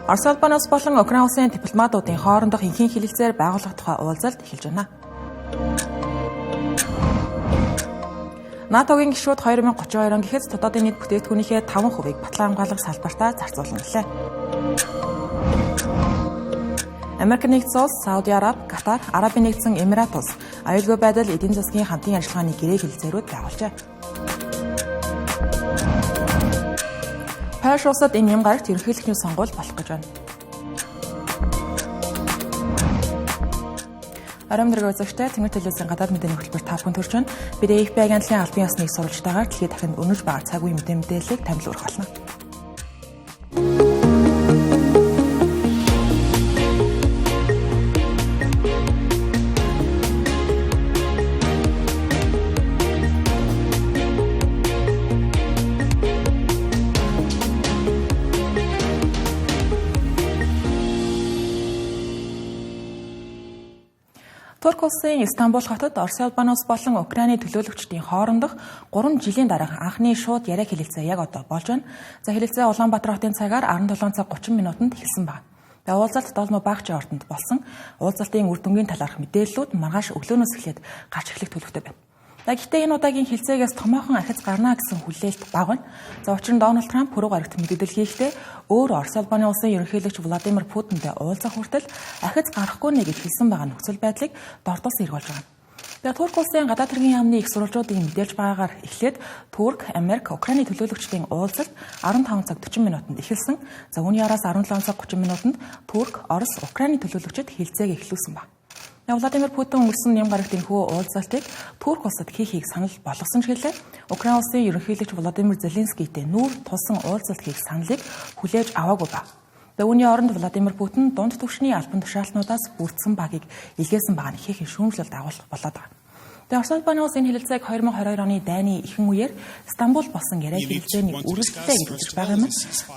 Орос улбан улс болон Украин улсын дипломатуудын хоорондох энхийн хэлэлцээр байгуулах тухай уулзалт эхэлж байна. НАТО-гийн гишүүд 2032 он гэхэд дотоодын нийт бүтээгдэхүүнийхээ 5%-ийг батлан хамгаалах салбартаа зарцуулна гэлээ. Америк нэгдсэн улс, Сауди Араб, Катар, Арабын нэгдсэн Эмират улс аюулгүй байдал эдийн засгийн хамтын ажиллагааны гэрээ хэлэлцээрүүд байгуулжээ. Польш улсад энэ юм гарагт ерөнхийлөгчний сонгуул болох гэж байна. Оройн дэрэг үзэгчтэй Тэнгэр телевизийн гадаад мэдээний хөтөлбөр та бүхэнд хүрч байна. Бид AFP агентлагийн албан ёсны сурвалжтайгаар дэлхийд дахинд өнөж байгаа цаг үеийн мэдээллийг танил өргөх болно. Турк улсын Истанбул хотод Орос улбан улс болон Украины төлөөлөгчдийн хоорондох 3 жилийн дараах анхны шууд яриа хэлэлцээ яг одоо болж байна. За хэлэлцээ Улаанбаатар хотын цагаар 17 цаг 30 минутанд эхэлсэн байна. Уулзалт Долмо Багчийн ордонд болсон. Уулзалтын үр дүнгийн талаарх мэдээллүүд маргааш өглөөнөөс эхлээд гарч эхлэх төлөвтэй байна. За гэхдээ энэ удаагийн хэлцээгээс томоохон ахиц гарна гэсэн хүлээлт бага байна. За учир нь Дональд Трамп пүрэв гарагт мэдээлэл хийхдээ өөр Орос улбаны улсын ерөнхийлөгч Владимир Путинтэй уулзах хүртэл ахиц гарахгүй нэ гэж хэлсэн байгаа нөхцөл байдлыг дордуулсан хэрэг болж байгаа. Тэгээ Турк улсын гадаад хэргийн яамны их сурвалжуудыг мэдээлж байгаагаар эхлээд Турк, Америк, Украины төлөөлөгчдийн уулзалт 15 цаг 40 минутанд эхэлсэн. За үүний араас 17 цаг 30 минутанд Турк, Орос, Украины төлөөлөгчид хэлцээг эхлүүлсэн байна. Владимир Путин өнгөрсөн нэм гарагт энэхүү уулзалтыг Турк улсад хийхийг санал болгосон ч гэлээ. Украин улсын ерөнхийлөгч Владимир Зеленскийтэй нүүр тулсан уулзалт хийх саналыг хүлээж аваагүй ба. Үүний оронд Владимир Путин дунд түвшний албан тушаалтнуудаас бүрдсэн багийг илгээсэн байгаа нь ихээхэн шүүмжлэл дагуулах болоод байгаа. Тэгээ Орос улбаны улс энэ хэлэлцээг 2022 оны дайны ихэнх үеэр Стамбул болсон яриа хэлэлцээний үргэлжлэлтэй гэж үзэж байгаа юм.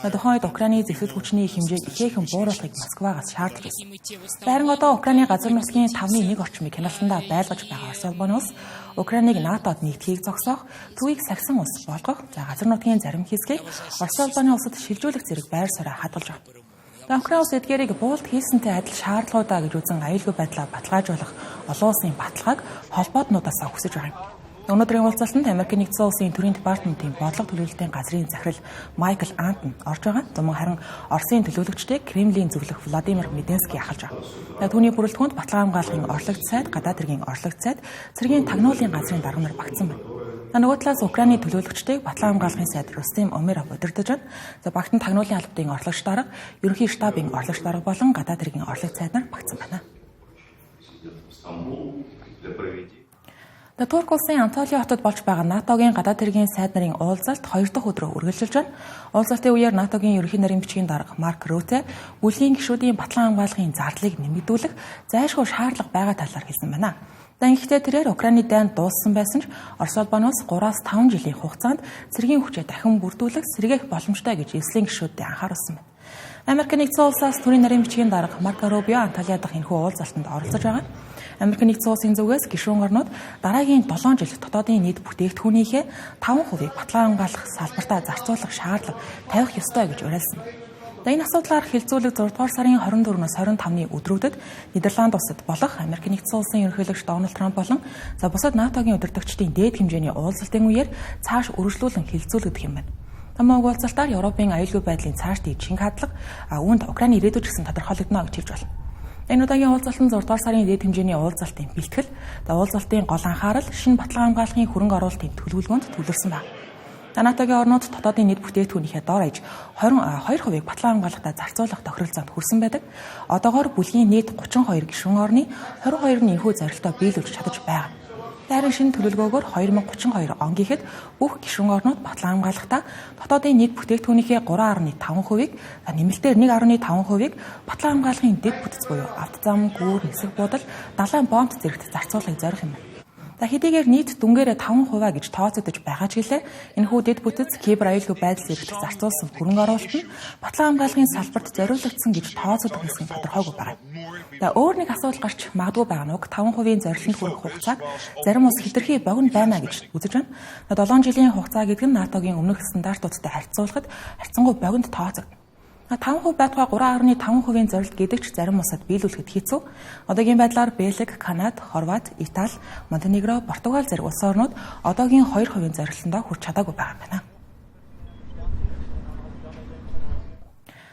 Тухайн үед Украины зэвсэл хүчний хэмжээг ихээхэн бууруулахыг Москвагаас шаардаж байсан. Харин одоо Украины газар нутгийн 5-1 орчмыг хяналтандаа байлгаж байгаа Орос улбаны улс Украиныг НАТО-д нэгдэхийг зогсоох, төвийг сахисан улс болгох, за газар нутгийн зарим хэсгийг Орос улбаны улсад шилжүүлэх зэрэг байр сууриа хадгалж байгаа. Украин улс эдгээрийг буулт хийсэнтэй адил шаардлагуудаа гэж үзэн аюулгүй байдлаа баталгаажуулах олон улсын баталгааг холбоотнуудаас хүсэж байгаа юм. Өнөөдрийн уулзалтанд Америк нэгдсэн улсын төрийн департаментын бодлого төлөөлөлтийн газрын захирал Майкл Антон орж байгаа. Зуман харин Оросын төлөөлөгчдийг Кремлийн зөвлөх Владимир Мединский ахалж байгаа. Түүний бүрэлдэхүүнд баталгаа хамгаалахын орлогч сайд, гадаад хэргийн орлогч сайд, цэргийн тагнуулын газрын дарга нар багтсан байна. Нөгөө талаас Украины төлөөлөгчдийг баталгаа хамгаалахын сайд Рустем Умеров удирдах байна. За багт нь тагнуулын албатын орлогч дарга, ерөнхий штабын орлогч дарга болон гадаад хэргийн орлогч сайд нар багтсан байна. Турк улсын Анталия хотод болж байгаа НАТО-гийн гадаад хэргийн сайд нарын уулзалт 2 дахь өдрөө үргэлжилж байна. Уулзалтын үеэр НАТО-гийн ерөнхий нарийн бичгийн дарга Марк Рүте бүлгийн гишүүдийн батлан хамгаалахын зардлыг нэмэгдүүлэх зайлшгүй шаардлага байгаа талаар хэлсэн байна. Гэхдээ тэрээр Украины дайнд дууссан байсан ч Орос улбан улс 3-5 жилийн хугацаанд цэргийн хүчээ дахин бүрдүүлэх сэргээх боломжтой гэж эвслийн гишүүдэд анхааруулсан байна. Америк нэгдсэн улсаас төрийн нарийн бичгийн дарга Марко Рубио Анталиа дахь энэхүү уулзалтанд оролцож байгаа. Америк нэгдсэн улсын зүгээс гишүүн орнууд дараагийн 7 жил дотоодын нийт бүтээгдэхүүнийхээ 5%-ийг баталгаа хамгаалах салбартаа зарцуулах шаардлага тавих ёстой гэж уриалсан. Энэ асуудлаар хэлэлцүүлэг 6 дугаар сарын 24-өөс 25-ны өдрүүдэд Нидерланд улсад болох Америк нэгдсэн улсын ерөнхийлөгч Дональд Трамп болон за бусад НАТО-гийн удирдагчдын дээд хэмжээний уулзалтын үеэр цааш үргэлжлүүлэн хэлэлцүүлэгдэх юм байна. Томог уулзалтаар Европын аюулгүй байдлын цаашдын шинэ хадлага, үүнд Украины ирээдүйд ч гэсэн тодорхойлогдоно гэж хэлж байна. Энэ удаагийн уулзалт нь 6 дугаар сарын дээд хэмжээний уулзалтын бэлтгэл, уулзалтын гол анхаарал шинэ баталгаа хамгаалахын хөрөнгө оруулалтын төлөвлөгөөнд төвлөрсөн байна. НАТО-гийн орнууд дотоодын нийт бүтээгдэхүүнийхээ дор хаяж 22%-ийг баталгаа хамгаалалтаа зарцуулах тохиролцоонд хүрсэн байдаг. Одоогоор бүлгийн нийт 32 гишүүн орны 22 нь энэхүү зорилтоо биелүүлж чадаж байгаа. Харин шинэ төлөвлөгөөгөөр 2032 он гэхэд бүх гишүүн орнууд баталгаа хамгаалахдаа дотоодын нийт бүтээгдэхүүнийхээ 3.5%-ийг, нэмэлтээр 1.5%-ийг баталгаа хамгаалахын дэд бүтэц буюу авто зам, гүүр, нисэх буудал, далайн бомб зэрэгт зарцуулахыг зорих юм байна. За хэдийгээр нийт дүнгээрээ 5% гэж тооцогдож байгаа ч гэлээ энэхүү дэд бүтэц кибер аюулгүй байдал зэрэгт зарцуулсан хөрөнгө оруулалт нь баталгаа хамгаалахын салбарт зориулагдсан гэж тооцогдох хэсэг нь тодорхойгүй байна. За өөр нэг асуудал гарч магадгүй байгаа нь уг 5%-ийн зорилтод хүрэх хугацааг зарим улс хэтэрхий богино байна гэж үзэж байна. 7 жилийн хугацаа гэдэг нь НАТО-гийн өмнөх стандартуудтай харьцуулахад харьцангуй богинд тооцогдно. 5% байтугай 3.5%-ийн зорилт гэдэг ч зарим улсад биелүүлэхэд хэцүү. Одоогийн байдлаар Бельги, Канада, Хорват, Итали, Монтенегро, Португал зэрэг улс орнууд одоогийн 2%-ийн зорилтондоо хүрч чадаагүй байгаа юм байна.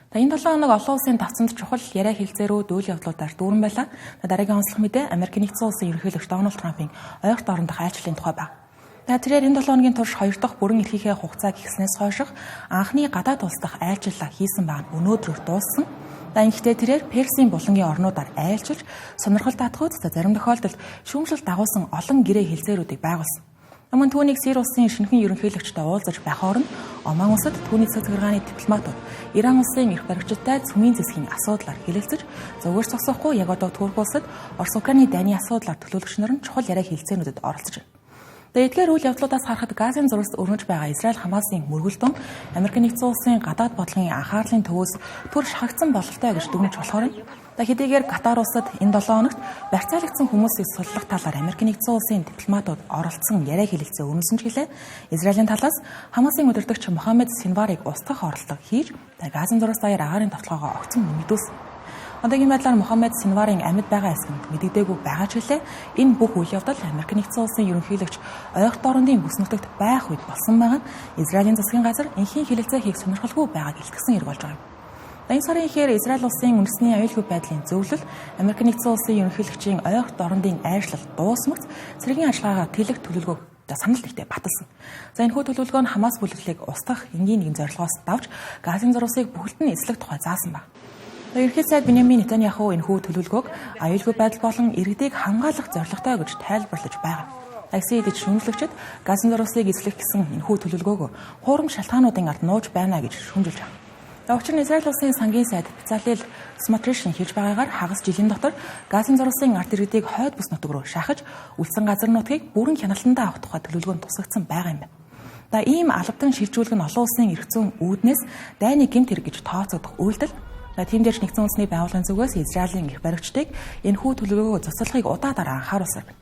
Энэ 7 хоног олон улсын давцанд чухал яриа хэлцээрүүд үйл явдлуудаар дүүрэн байлаа. Дараагийн онцлог мэдээ Америк нэгдсэн улсын ерөнхийлөгч Дональд Трампын ойрт орон дахь айлчлалын тухай байна. Тэрээр энэ 7 хоногийн турш хоёр дахь бүрэн эрхийнхээ хугацааг ихснээс хойших анхны гадаад улс дахь айлчлалаа хийсэн байгаа нь өнөөдрөөр дууссан. Ингэхдээ тэрээр Персийн булангийн орнуудаар айлчилж сонирхол татахуйц зарим тохиолдолд шүүмжлэл дагуулсан олон гэрээ хэлцээрүүдийг байгуулсан. Мөн түүнийг Сири улсын шинэхэн ерөнхийлөгчтэй уулзаж байх хооронд Оман улсад түүний цаг захиргааны дипломатууд Иран улсын эрх баригчтай цөмийн зэсгийн асуудлаар хэлэлцэж зүгээр зогсохгүй яг одоо Турк улсад Орос Украины дайны асуудлаар төлөөлөгч нар нь чухал яриа хэлцээнүүдэд оролцож байна. Эдгээр үйл явдлуудаас харахад Газын зурвас өрнөж байгаа Израиль Хамасын мөргөлдөөн Америк нэгдсэн улсын гадаад бодлогын анхаарлын төвөөс төр шахагдсан бололтой гэж дүгнэж болохоор юм. Хэдийгээр Катар улсад энэ 7 хоногт барьцаалагдсан хүмүүсийг суллах талаар Америк нэгдсэн улсын дипломатууд оролцсон яриа хэлэлцээ өрнөсөн ч гэлээ Израилийн талаас Хамасын удирдагч Мохаммед Синварыг устгах оролдлого хийж Газын зурвас даяар агаарын товтлогоогоо огцом нэмэгдүүлсэн. Одоогийн байдлаар Мохаммед Синварын амьд байгаа хэсэг нь мэдэгдээгүй байгаа ч гэлээ энэ бүх үйл явдал Америк нэгдсэн улсын ерөнхийлөгч ойрт орондын бүс нутагт байх үед болсон байгаа нь Израилийн засгийн газар энхийн хэлэлцээ хийх сонирхолгүй байгааг илтгэсэн хэрэг болж байгаа юм. Энэ сарын ихээр Израиль улсын үндэсний аюулгүй байдлын зөвлөл Америк нэгдсэн улсын ерөнхийлөгчийн ойрт орондын айлчлал дуусмагц цэргийн ажиллагаагаа тэлэх төлөвлөгөөг санал нэгтээ баталсан. За энэхүү төлөвлөгөө нь Хамас бүлэглэлийг устгах энгийн нэгэн зорилгоос давж Газын зурвасыг бүхэлд нь эзлэх тухай заасан байна. Ерөнхий сайд Беньямин Нетаньяху энэхүү төлөвлөгөөг аюулгүй байдал болон иргэдийг хамгаалах зорилготой гэж тайлбарлаж байгаа. Такси идэж шүүмжлэгчид Газын зурвасыг эзлэх гэсэн энэхүү төлөвлөгөөг хуурамч шалтгаануудын ард нууж байна гэж шүүмжилж байгаа. Учир нь Израиль улсын сангийн сайд Бецалел Смотришин хэлж байгаагаар хагас жилийн дотор Газын зурвасын ард иргэдийг хойд бүс нутаг руу шахаж үлдсэн газар нутгийг бүрэн хяналтандаа авах тухай төлөвлөгөө нь тусгагдсан байгаа юм байна. Ийм албадан шилжүүлэг нь олон улсын эрх зүйн үүднээс дайны гэмт хэрэг гэж тооцогдох үйлдэл. Тийм дээрч нэгдсэн үндэсний байгууллагын зүгээс Израилийн эрх баригчдыг энэхүү төлөвлөгөөгөө цуцлахыг удаадаар анхааруулсаар байна.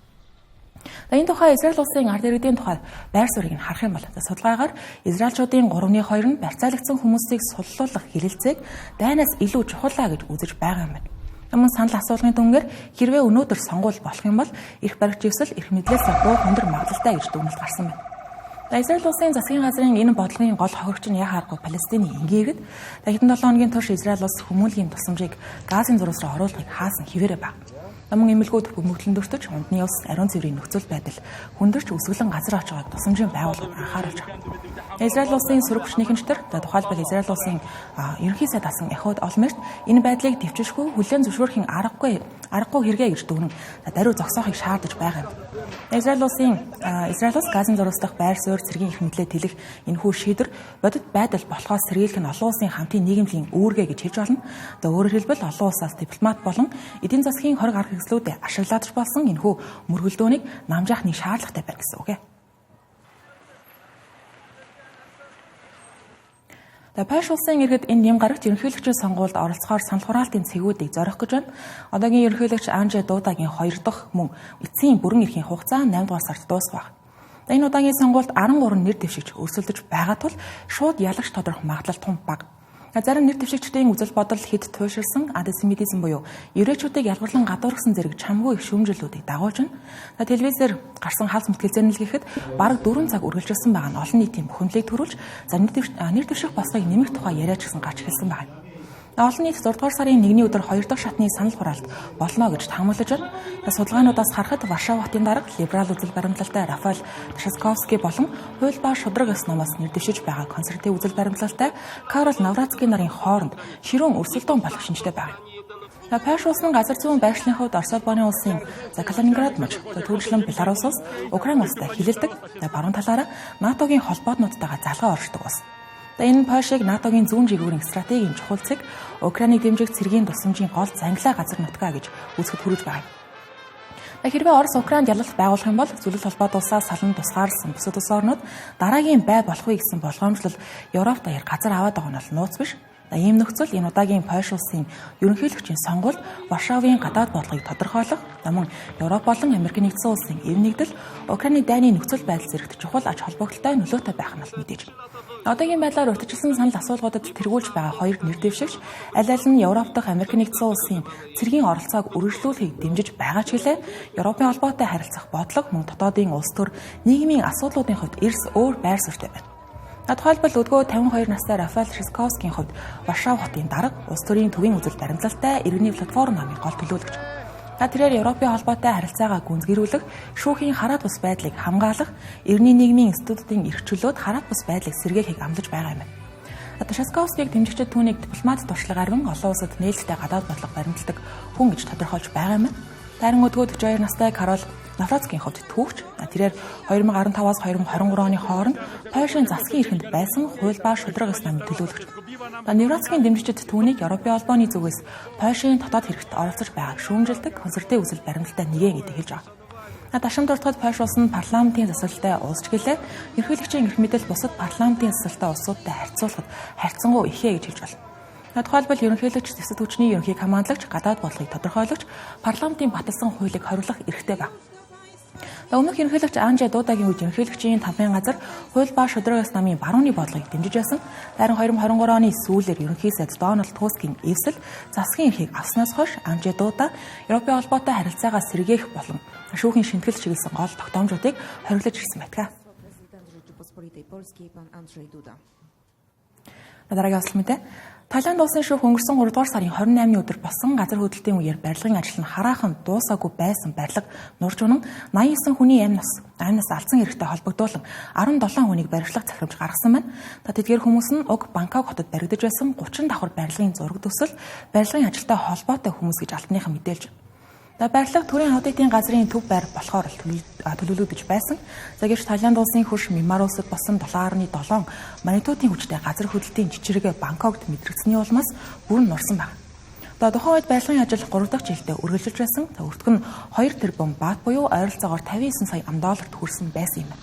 Энэ тухай Израиль улсын ард иргэдийн тухай байр суурийг нь харах юм бол судалгаагаар Израильчуудын 3-2 нь барьцаалагдсан хүмүүсийг суллуулах хэлэлцээг дайнаас илүү чухалаа гэж үзэж байгаа юм байна. Мөн санал асуулгын дүнгээр хэрвээ өнөөдөр сонгуул болох юм бол эрх баригч ёсол эрх мэдлээс буух өндөр магадлалтай гэж дүгнэлт гарсан байна. Израиль улсын засгийн газрын энэ бодлогын гол хохирогч нь яхаа аргагүй Палестины энгийн иргэд. Хэдэн 7 хоногийн турш Израиль улс хүмүүнлэгийн тусламжийг Газын зурвас руу оруулахыг хаасан хэвээрээ байна. Мөн эмнэлгүүд бөмбөглөн дөртөж ундны ус ариун цэврийн нөхцөл байдал хүндэрч өсгөлэн газар очоод тусламжийн байгууллагад анхааруулж байгаа. Израиль улсын сөрөг хүчний хэмжтэр тухайлбал Израиль улсын ерөнхий сайд асан Эхуд Олмерт энэ байдлыг төвчшгүй хүлээн зөвшөөрөхийн аргагүй хэрэгэ гэж дүгнэн даруй зогсоохыг шаардаж байгаа юм. Израиль улс Газын зурвас дахь байр суурь цэргийн эрх мэдлээ тэлэх энэхүү шийдвэр бодит байдал болохоос сэргийлэх нь олон улсын хамтын нийгэмлэгийн үүргэ гэж хэлж болно. Өөрөөр хэлбэл олон улсаас дипломат болон эдийн засгийн хориг арга хэрэгслүүд ашиглаад болсон энэхүү мөргөлдөөнийг намжаах нэг шаардлагатай байна гэсэн үг. Польш улсын иргэд энэ нэм гарагт ерөнхийлөгчийн сонгуульд оролцохоор санал хураалтын цэгүүдийг зорих гэж байна. Одоогийн ерөнхийлөгч Анжей Дудагийн хоёр дахь мөн эцсийн бүрэн эрхийн хугацаа 8 дугаар сард дуусах байх. Энэ удаагийн сонгуульд 13 нэр дэвшигч өрсөлдөж байгаа тул шууд ялагч тодрох магадлал тун бага. Зарим нэр дэвшигчдийн үзэл бодол хэд туйширсан антисемитизм буюу еврейчүүдийг ялгарлан гадуурхсан зэрэг чамгүй их шүүмжлэлүүдийг дагуулж байна. Телевизээр гарсан халз мэтгэлцээр нэлгэхэд бараг 4 цаг үргэлжилсэн байгаа нь олон нийтийн бухимдлыг төрүүлж нэр дэвших бослогыг нэмэх тухай яриач гэсэн гарч эхэлсэн байна. Олон нийт 6 дугаар сарын 1-ний өдөр 2 дахь шатны санал хураалт болно гэж таамаглаж байна. Судалгаануудаас харахад Варшава хотын дарга либерал үзэл баримтлалтай Рафаэл Тршасковский болон хууль ба шударга ёс номоос нэр дэвшиж байгаа консерватив үзэл баримтлалтай Карол Наврацкий нарын хооронд ширүүн өрсөлдөөн болох шинжтэй байна. Польш улс нь газар зүүн байршлын хувьд Орос улбаны улсын Калининград мужи, түүнчлэн Беларусь улс, Украин улстай хилэлдэг, баруун талаараа НАТОгийн холбоотнуудтайгаа залгаа оршдог улс. Энэ Польшийг НАТОгийн зүүн жигүүрийн стратегийн чухал цэг, Украиныг дэмжих цэргийн тусламжийн гол зангилаа газар нутгаа гэж үзэхэд хүрэж байгаа юм. Хэрвээ Орос Украинд ялалт байгуулах юм бол зөвлөл холбоот улсаас салан тусгаарласан бусад улс орнууд дараагийн бай болох вэ гэсэн болгоомжлол Европ даяар газар аваад байгаа нь бол нууц биш. Ийм нөхцөл энэ удаагийн Польш улсын ерөнхийлөгчийн сонгуульд Варшавын гадаад бодлогыг тодорхойлох, мөн Европ болон Америк нэгдсэн улсын эв нэгдэл, Украины дайны нөхцөл байдал зэрэгт чухал ач холбогдолтой нөлөөтэй байх нь бол мэдээж. Одоогийн байдлаар урьдчилсан санал асуулгуудад тэргүүлж байгаа хоёр нэр дэвшигч аль аль нь Европ дахь Америк нэгдсэн улсын цэргийн оролцоог үргэлжлүүлэхийг дэмжиж байгаа ч гэлээ Европын холбоотой харилцах бодлого мөн дотоодын улс төр нийгмийн асуудлуудын хувьд эрс өөр байр суурьтай байна. Тухайлбал өдгөө 52 настай Рафаэл Шисковскийн хувьд Варшав хотын дарга, улс төрийн төвийн үзэл баримтлалтай иргэний платформ намын гол төлөөлөгч. Тэрээр Европын холбоотой харилцаагаа гүнзгийрүүлэх, шүүхийн хараат бус байдлыг хамгаалах, иргэний нийгмийн институтын эрх чөлөөд хараат бус байдлыг сэргээхийг амлаж байгаа юм байна. Шасковскийг дэмжигчид түүнийг дипломат туршлага арвин олон улсад нээлттэй гадаад бодлого баримталдаг хүн гэж тодорхойлж байгаа юм. Харин өдгөө 42 настай Карол Навроцкийн хувьд түүхч. Тэрээр 2015-аас 2023 оны хооронд Польшийн засгийн эрхэнд байсан хууль ба шударга ёс намын төлөөлөгч. Навроцкийн дэмжигчид түүнийг Европын холбооны зүгээс Польшийн дотоод хэрэгт оролцож байгааг шүүмжилдэг консерватив үзэл баримталтай нэгэн гэдэг хэлж байгаа. Дашим дуртахад Польш улс нь парламентын засаглалтай улс ч гэлээ ерөнхийлөгчийн эрх мэдэл бусад парламентын засаглалтай улсуудтай харьцуулахад харьцангуй ихэ гэж хэлж байна. Тухайлбал ерөнхийлөгч, зэвсэг хүчний ерөнхий командлагч, гадаад бодлогыг тодорхойлогч, парламентын баталсан хуулийг хориглох эрхтэй байна. Өмнөх ерөнхийлөгч Анжи Дудагийн үед ерөнхийлөгчийн тамхин газар хууль ба шударга ёс намын барууны бодлогыг дэмжиж байсан. Харин 2023 оны сүүлээр ерөнхий сайд Дональд Тускийн эвсэл засгийн эрхийг авснаас хойш Анжи Дуда Европын холбоотой харилцаагаа сэргээх болон шүүхийн шинтгэл чиглэсэн гол тогтоомжуудыг хориглож ирсэн байдаг. Дараагийн онцлог мэдээ. Таиланд улсын шүүх өнгөрсөн 3 дугаар сарын 28-ны өдөр болсон газар хөдлөлтийн үеэр барилгын ажил нь хараахан дуусаагүй байсан барилга нурж унан 89 хүний амь нас алдсан хэрэгтэй холбогдуулан 17 хүнийг баривчлах захирамж гаргасан байна. Тэдгээр хүмүүс нь уг Бангкок хотод баригдаж байсан 30 давхар барилгын зураг төсөл барилгын ажилтай холбоотой хүмүүс гэж албаныхан мэдээлж байна. Барилга төрийн аудитын газрын төв байр болохоор төлөвлөгдөж байсан. Гэвч Таиланд улсын хөрш Мянмар улсад болсон 7.7 магнитудын хүчтэй газар хөдлөлтийн чичиргээ Бангкокт мэдрэгдсэний улмаас бүрэн нурсан байна. Тухайн үед барилгын ажил 3 дахь жилдээ үргэлжилж байсан. Өртөг нь 2 тэрбум бат буюу ойролцоогоор 59 сая ам долларт хүрсэн байсан юм.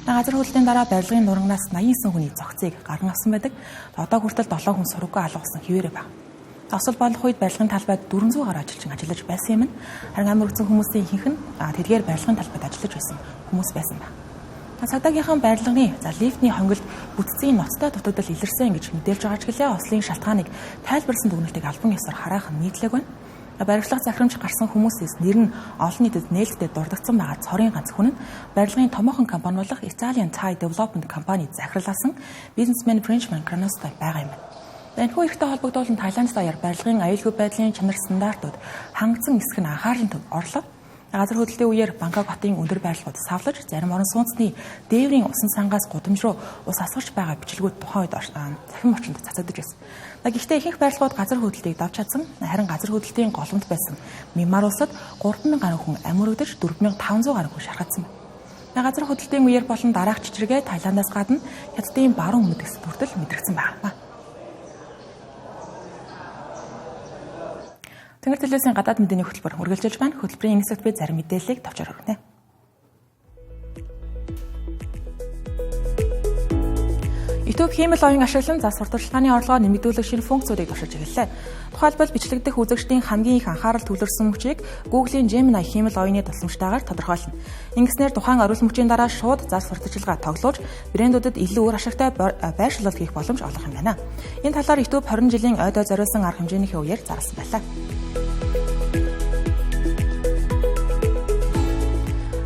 Газар хөдлөлийн дараа барилгын нурангаас 89 хүний зохицыг гарган авсан байдаг. Одоо хүртэл 7 хүн сураггүй алгуулсан хэвээрээ байна. Осол болох үед барилгын талбайд 400 гаруй ажилчин ажиллаж байсан юм. Харин амир өгсөн хүмүүсийн ихэнх нь тэдгээр барилгын талбайд ажиллаж байсан хүмүүс байсан байна. Цагдаагийнхан барилгын лифтний хонгилд бүтцийн ноцтой дутагдал илэрсэн гэж мэдээлж байгаа ч гэлээ ослын шалтгааныг тайлбарласан дүгнэлтийг албан ёсоор хараахан нийтлэг байна. Баривчлах захирамж гарсан хүмүүсээс нэр нь олон нийтэд нээлттэй дурдгдсан байгаа цорын ганц хүн нь барилгын томоохон компани болох Italian Thai Development Company захирлаасан бизнесмен Frenchman Краностой байгаа юм. Энэхүү эрхтэй холбогдуулан Таиланд даяар барилгын аюулгүй байдлын чанар стандартууд хангацсан эсэх нь анхаарлын төвд орлоо. Газар хөдлөлтийн үеэр Бангкок хотын өндөр барилгууд савлаж, зарим орон сууцны дээврийн усан сангаас гудамж руу ус асгарч байгаа бичлэгүүд тухайн үед цахим орчинд цацагдаж байсан. Гэхдээ ихэнх барилгууд газар хөдлөлтийг давж чадсан. Харин газар хөдлөлтийн голомт байсан Мянмар улсад 3000 гаруй хүн амир өгдөж, 4500 гаруй хүн шархагдсан байна. Газар хөдлөлтийн үеэр болон дараах чичиргээ Таиландаас гадна Хятадын баруун өмнөд хэсэгт хүртэл мэдрэгдсэн байна. Тэнгэр телевизийн гадаад мэдээний хөтөлбөр үргэлжилж байна. Хөтөлбөрийн хэсэгт би зарим мэдээллийг товчоор хүргэнэ. YouTube хиймэл оюун ашиглан зас сурталчилгааны орлогоо нэмэгдүүлэх шинэ функцүүдийг туршиж эхэллээ. Тухайлбал бичлэгдэх үзэгчдийн хамгийн их анхаарал төвлөрсөн мөчийг Google-ийн Gemini хиймэл оюуны тусламжтайгаар тодорхойлно. Ингэснээр тухайн ориулт мөчийн дараа шууд зас сурталчилгаа тоглуулж брэндүүдэд илүү үр ашигтай байршлалт хийх боломж олгох юм байна. Энэ талаар YouTube 20 жилийн ойдоо зориулсан арга хэмжээнийхээ үеэр зарласан байлаа.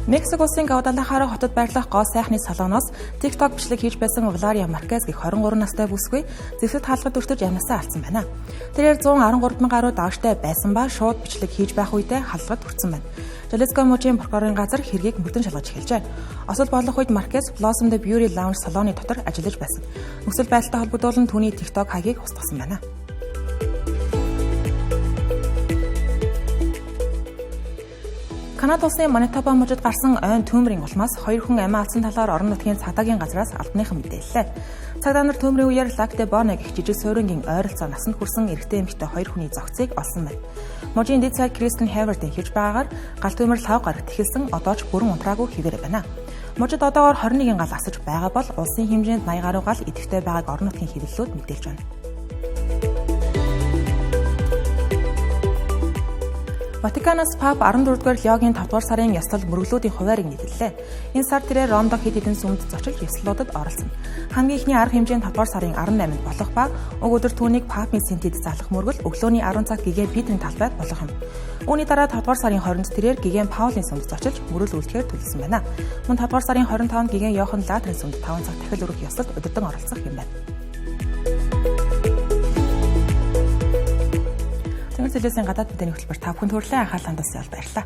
Мексик улсын Гвадалахара хотод байрлах гоо сайхны салоноос TikTok бичлэг хийж байсан Валария Маркес гэх 23 настай бүсгүй зэвсэгт хаалгад өртөж амнасаа алдсан байна. Тэрээр 113 мянган гаруй дагагчтай байсан ба шууд бичлэг хийж байх үедээ халдварт хүрсэн байна. Жалиско мужийн прокурорын газар хэргийг мөрдөн шалгаж эхэлжээ. Осол болох үед Маркес Blossom the Beauty Lounge салоны дотор ажиллаж байсан. Нөхцөл байдалтай холбогдуулан түүний TikTok хаягийг устгасан байна. Канада улсын Манитоба мужид гарсан ойн төмрийн улмаас 2 хүн амиа алдсан талаар орон нутгийн цагдаагийн газраас албаныхан мэдээллээ. Цагдаа нар төмрийн үеэр Лак де Боне гэх жижиг суурингийн ойролцоо насанд хүрсэн эрэгтэй эмэгтэй 2 хүний зохицыг олсон байна. Мужийн дэд сайд Кристен Хавардын хэлж байгаагаар гал төмөр лав гарагт эхэлсэн одоо ч бүрэн унтраагүй хэвээр байна. Мужид одоогоор 21 гал асаж байгаа бол улсын хэмжээнд 80 гаруй гал идэвхтэй байгааг орон нутгийн хэвлэлүүд мэдээлж байна. Ватиканаас Пап 14-р Леогийн 5-р сарын ёслол мөрөглүүдийн хуваарийг нийтлэлээ. Энэ сар тэрээр Ром дахь хэд хэдэн сүмд зочилж ёслолуудад оролцоно. Хамгийн эхний арга хэмжээ нь 5-р сарын 18-нд болох ба уг өдөр түүнийг Папын сэнтэд залах мөргөл өглөөний 10 цагт гэгээн Питерийн талбайд болох юм. Үүний дараа 5-р сарын 20-нд тэрээр гэгээн Паулийн сүмд зочилж мөрөл үлдэхээр төлөвлөсөн байна. Мөн 5-р сарын 25-нд гэгээн Йохан Латрын сүмд 5 цаг тахил өргөх ёслолд удирдан оролцох юм байна. Цэнгэр телевизийн гадаад мэдээний хөтөлбөр та бүхэнд хүрэлээ. Анхаарал хандуулсан баярлалаа.